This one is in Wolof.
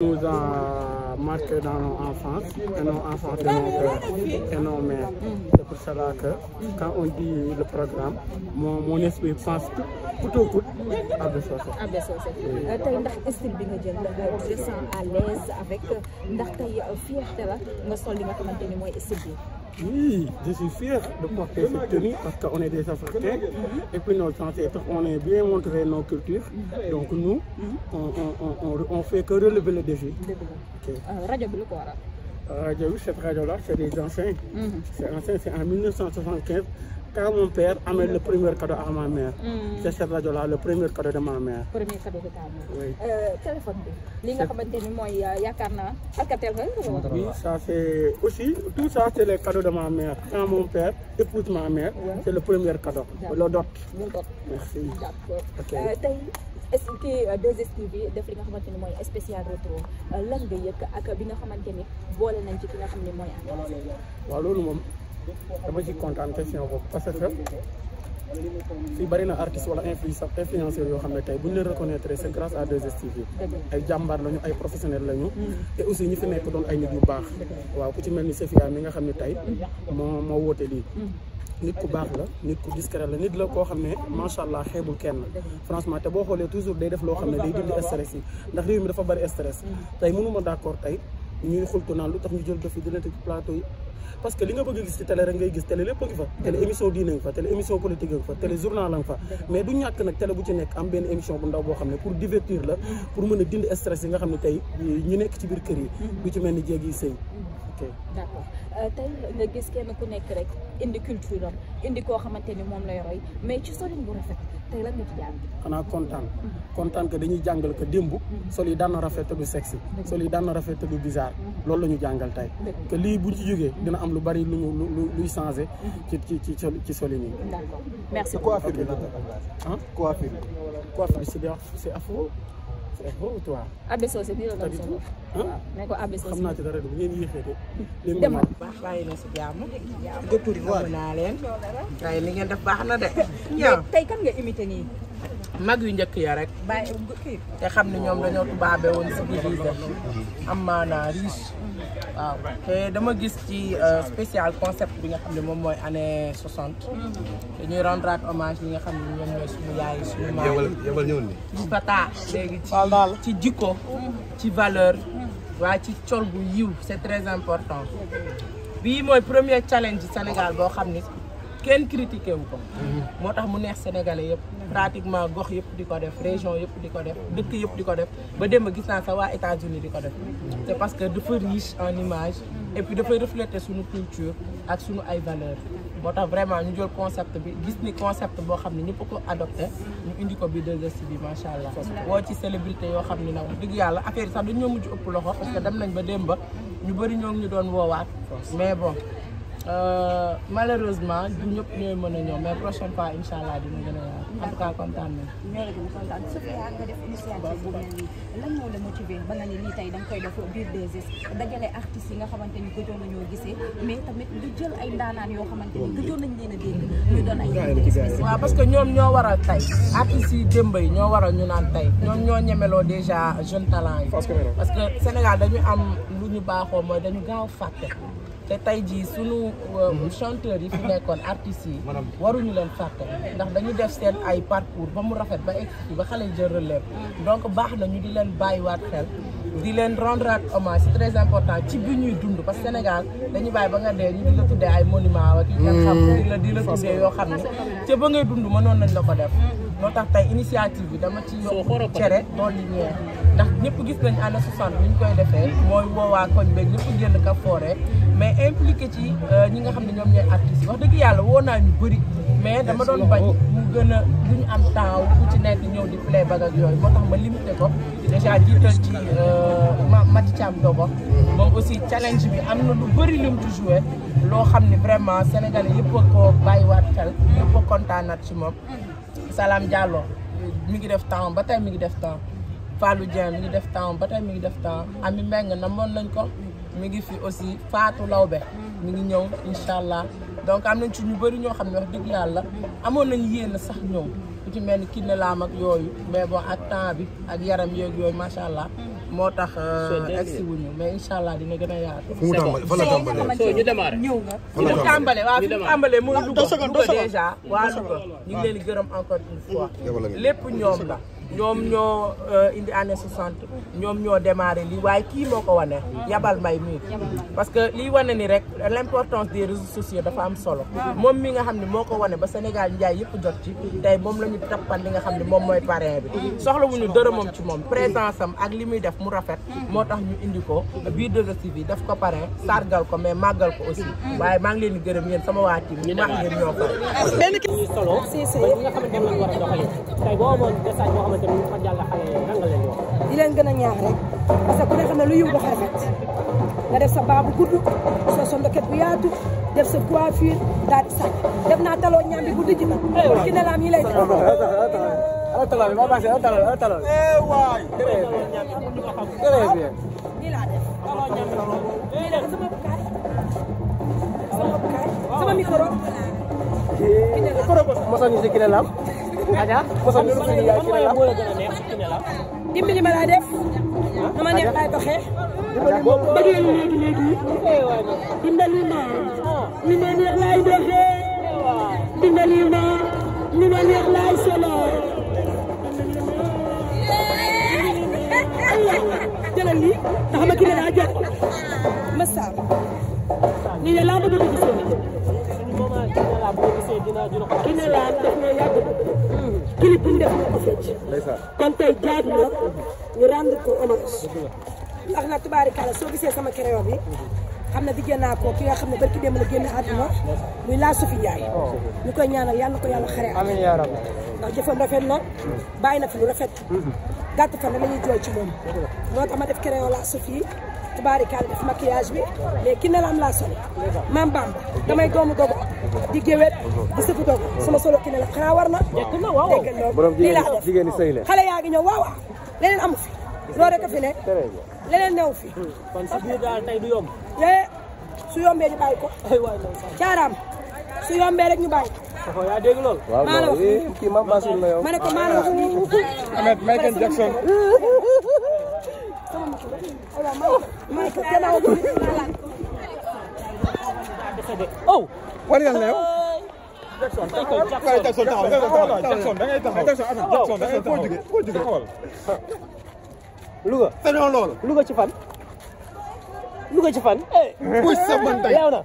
Nous a marqué dans nos enfances, et nos enfants de nos pères et nos mères. C'est pour cela que quand on dit le programme, mon esprit pense tout au coup Abbé Socé. Abbé Socé tey ndax style bi nga jël tu te sens à l'aise avec ndax tey fierté la nga sol li nga xamante ni mooy style bi. Oui, je suis fier de porter cette tenue parce qu'on est des Africains et puis nos ancêtres, on est bien montré nos cultures. Donc nous, on fait que relever le défi. Radio bi lu ko waral. Radio, cette radio-là, c'est des anciens. C'est ancien, c'est en 1975. Quand mon père amène le premier cadeau à ma mère, c'est cette radio-là, le premier cadeau de ma mère. Premier cadeau de ta mère. Oui. Téléphone bi li nga xamante ni mooy yaakaar naa Alcatel nga. Oui, ça c'est aussi, tout ça c'est les cadeaux de ma mère. Quand mon père épouse ma mère, c'est le premier cadeau, le dot. Merci. D'accord. Tey est-ce que 2STV def li nga xamante ni mooy spécial rétro lan nga yëg ak bi nga xamante ni boole nañ ci ki nga xam ne mooy waaw loolu moom dama ci kontaan question boobu parce que fii bari na artiste wala influenceurs yoo xam ne tey bu ñu leen reconnaître c'est grâce à 2STV. ay jàmbaar lañu ay professionnels lañu. te aussi ñi fi nekk doon ay nit yu baax. waaw ku ci mel ni Sefia mi nga xam ne tey moo woote lii. nit ku baax la nit ku discret la nit la koo xam ne macha allah xeebul kenn franchement te boo xoolee toujours day def loo xam ne day dindi stress yi ndax réew mi dafa bari stress. tey mënuma d'accord tey ñuy xultu naan lu tax ñu jël dofi dina ci plateau yi parce que li nga bëgg a gis ci télé rek ngay gis télé lépp a ngi fa télé émission diine nga fa télé émission politique nga fa télé journal nga fa mais du ñàkk nag télé bu ci nekk am benn émission bu ndaw boo xam ne pour divertir la pour mën a dindi stress yi nga xam ne tey ñu nekk ci biir kër yi du ci mel ni jéeg yi sëy. D'accord tey nga gis kenn ku nekk rek indi culture am indi koo xamante ni moom lay roy mais ci solin bu rafet tey lan nga ci jàng. xanaa kontaan que dañuy jàngal que démb sol yi daan na rafet te du sexy sol yi daan na rafet te du bizarre loolu la ñu jàngal tey que lii buñ ci jógee dina am lu bari luy changé ci solin yi. D'accord merci. coiffure bi c'est afro. c'est beau toi. Abbé Socé nii la doon solo. ne ko Abbé Socé xam naa ci dara bu ngeen yéexee de. demal baax bàyyi na si jàmm. dëkk bi nangu naa leen. waaye li ngeen def baax na de. yow tey kan nga imité nii. mag yu njëkk ya rek. bàyyi te xam ne ñoom dañoo tubaabe woon si biir am maanaa riche. waaw te dama gis ci spécial concept bi nga xam ne moom mooy année 60. dañuy rendre hommage li nga xam ne ñoom ñooy suñu yaay suñu maam. yebal ñëw ni ci pata léegi ci jikko ci valeur waaye ci col bu yiw c'est très important. bii mooy premier challenge Sénégal boo xam ni kenn critiqué wu ko. moo tax mu neex sénégalais yëpp pratiquement gox yëpp di ko def région yëpp di ko def dëkk yëpp di ko def ba démb gis naa sax waa États-Unis di ko def. c'est parce que dafa riche en image et puis dafay refléter suñu culture ak suñu ay valeurs. moo tax vraiment ñu jël concept bi gis ni concept boo xam ne ñëpp ko adopté ñu indi ko bi 2STV bi macha allah. woo ci célébrité yoo xam ne nag wax dëgg yàlla affaire yi sax dañu ñoo mujj ëpp loxo parce que dem nañ ba démb ñu bëri ñoo ngi ñu doon woowaat mais bon. malheureusement du ñëpp ñooy mën a ñëw mais prochaine fois incha allah dina gën a yaatu en tout cas kontaan nañu. ñoo la gën a kontaan Sofia nga def initiative bu mel nii lan moo la motivé ba nga ne lii tey da nga koy def biir 2S dajale artistes yi nga xamante ni gëjoon nañoo gisee mais tamit nga jël ay ndaanaan yoo xamante ni gëjoon nañ leen a dégg ñu doon ay invité. waaw parce que ñoom ñoo waral tey artistes yi démb yi ñoo waral ñu naan tey ñoom ñoo ñemeloo déjà jeune talent yi. parce que Sénégal dañu am lu ñu baaxoo mooy dañu gaaw fàtte. te tey jii sunu chanteurs yi fi nekkoon artistes yi waruñu leen fàtte ndax dañu def seen ay parcours ba mu rafet ba egg ba xale jël relève donc baax na ñu di leen bàyyiwaat xel di leen rendre hommage c'est très important ci bi ñuy dund parce que Sénégal dañuy bàyyi ba nga dee ñu di la tuddee ay monument ak yu kenn xam di la tuddee yoo xam ne te ba ngay dund mënoon nañ la ko def moo tax tey initiative bi dama ci yokk cere doon li ñeex ndax ñëpp gis nañ année 60 ni ñu koy defee mooy woowaa koñ beeg ñëpp génn ka foore mais impliqué ci ñi nga xam ne ñoom ñooy artistes yi wax dëgg yàlla woo naa ñu bëri mais dama doon bañ mu gën a duñu am temps ku ci nekk ñëw di playback ak yooyu moo tax ma limité ko déjà jiital ci Mati Thiam Dogo moom aussi challenge bi am na lu bëri lu mu ci joué loo xam ne vraiment sénégalais yëpp a ko bàyyiwaat xel yëpp a kontaanaat ci moom Salam Diallo mi ngi def temps ba tey mi ngi def temps Fallou Dieng mi ngi def temps ba tey mi ngi def temps Ami Mbengue namoon nañ ko mi ngi fi aussi Fatou Lawbe mi ngi ñëw incha allah donc am nañ ci ñu bëri ñoo xam ne wax dëgg yàlla amoon nañu yéen sax ñëw ku ci mel ni Kiné Lam ak yooyu mais bon ak temps bi ak yaram yeeg yooyu macha allah moo tax egsi wuñu mais incha allah dina gën a yaatu. fu mu tàmbalee fan la tàmbalee ñu démarré ñëw nga. fi mu tàmbalee waaw fi mu tàmbalee muy Louga déjà waa Louga ñu ngi leen di gërëm encore une fois lépp ñoom la. ñoom ñoo indi année 60 ñoom ñoo démarré lii waaye kii moo ko wane Yabal Mbaye mii parce que lii wane ni rek l'importance des réseaux sociaux dafa am solo moom mi nga xam ne moo ko wane ba Sénégal njaay yëpp jot ci tey moom la ñu tappal li nga xam ne moom mooy parrain bi soxlawuñu dërëmam ci moom présence am ak li muy def mu rafet moo tax ñu indi ko biir 2STV def ko parrain sargal ko mais màggal ko aussi waaye maa ngi leen di gërëm yéen sama waa team ñu wax ngeen ñoo fay benn ki solo ba ñi nga xamante ne lañ war a doxalee tey boo amoon message boo xamante ne fa jàll xale yi nan nga leen di wax di leen gën a ñaax rek parce que ku ne xam ne lu yiw dafa rafet nga def sa baabu gudd soo sa ndoket bu yaatu def sa coiffure daal di sànni def naa taloo ñaam bi bu dijj na pour ki ne laam yi lay def taloo bi ma passé taloo waay très bien nii laa def nii def sama bukaay sama micro mosal ñu si ki ne laam aja mosal ñu si ki ne laam moo la gën a neex ki ne laam dimbali ma laa def nu ma neex laay doxee bëggee léegi dimbali ma nu ma neex laay doxee dimbali ma nu ma neex laay solo jëlal lii ndax ma ki ne laa jot ma saar nii ne laa bëgg a gisee ki ne laa def na yàgg clip bu ñu def na ko fecc kon tey jaadu la ñu rendre ko hommage ndax nag tubaarikàlla soo gisee sama créole bi xam ne diggée naa ko ki nga xam ne barki démb la génn àdduna muy laa Sophie Ndiaye ñu koy ñaanal yàlla na ko yàlla xare amiin yaa rabbi ndax jëfam rafet na bàyyi na fi lu rafet gàtt fan la ñuy jooy ci moom moo tax ma def créole laa Sophie tubaarikàlla def maquillage bi mais ki ne la am laa solo maam Bamba damay doomu dogo di géwét di sëfu dogo sama solo ki ne la xanaa war na dégg loolu lii laa def xale yaa ngi ñëw waaw waaw leneen amu fi loolu rek a fi ne leneen new fi kon si biir daal tey du yomb su yombee ñu bàyyi ko caaraam su yombee rek ñu bàyyi ko yaa dégg loolu maa la wax kii Mame Bassoul la yow ma ne ko maa la wax Michael Jackson oh war nga leew Jackson Jackson taxaw Jackson da ngay taxaw Jackson da ngay foo jóge xool Louga te noonu loolu Louga ci fan Louga ci fan push sa mën tey yow na